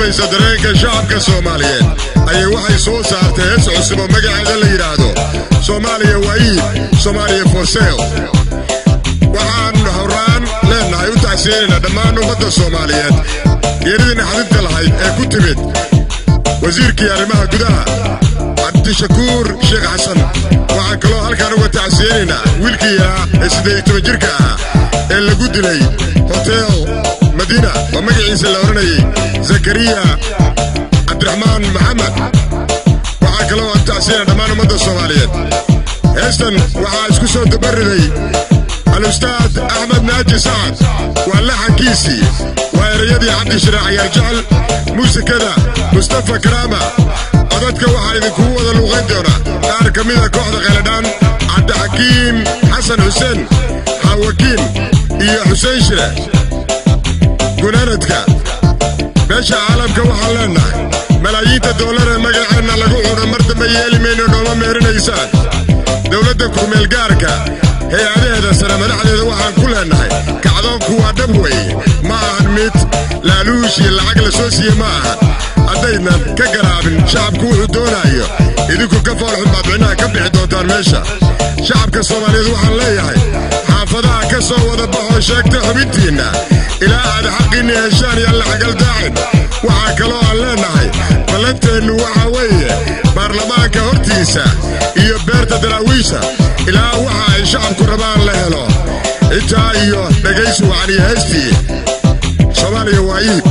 Turjumaysa dareenka shacabka Soomaaliyeed ayay waxay soo saartay hees cusub oo magaceeda la yidhaahdo "Soomaaliya waa iib", "Soomaaliya for sale". Waxaan horaan leenahay u tacsiyeynaynaa dhammaan ummadda Soomaaliyeed geeridii naxdinta lahayd ee ku timid wasiirkii arrimaha gudaha, Cabdishakuur Sheekh Xasan. Waxaan kaloo halkaan uga tacsiyeynaynaa wiilkii yaraa ee 18 jirka ahaa ee lagu dilay Hotel Madiina oo magaciisa la odhanayay Zakariya Cabdiraxmaan Maxamed. Waxaa kaloo aan tacsiyeyna dhammaan ummadda Soomaaliyeed. Heestan waxaa isku soo dabariday Alustaad Axmed Naaji Sacad, waa laxankiisii, waa erayadii Cabdishiraac Ciyaar Jecel, muusikada Mustafa Karaama. Codadka waxaa idinkugu wada luuqayn doona qaar ka mida kooxda Khayladhaan, Cabdixakiim Xasan Xuseen Xaawakiin iyo Xuseen Shire. Gunaanadka, beesha caalamka waxaan leennahay: malaayiinta doolar ee magaceenna lagu cuno mar dambe yeeli mayno, nooma meerinaysaan. Dowladda kumeelgaarka hay-adaheeda sare, madaxdeeda waxaan ku leennahay: kacdoonku waa dhab weeye, ma ahan mid laaluush iyo lacag la soo siiye ma ahan. Haddaynan ka garaabin shacabku wuxuu doonaayo, idinku ka foolxun baad micnaha ka bixi doontaan meesha. Shacabka Soomaaliyeed waxaan leeyahay: xaafadaha ka soo wada baxoo sheegta xubintiinna ilaa aad xaqiinna heshaan iyo laxagaldaacin. Waxaa kaloo aan leennahay, ballanteennu waxaa weeye baarlamaanka hortiisa iyo beerta Daraawiisha ilaa waxa ay shacabku rabaan la helo. Intaa iyo dhegaysi wacan iyo heestii "Soomaaliya waa iib".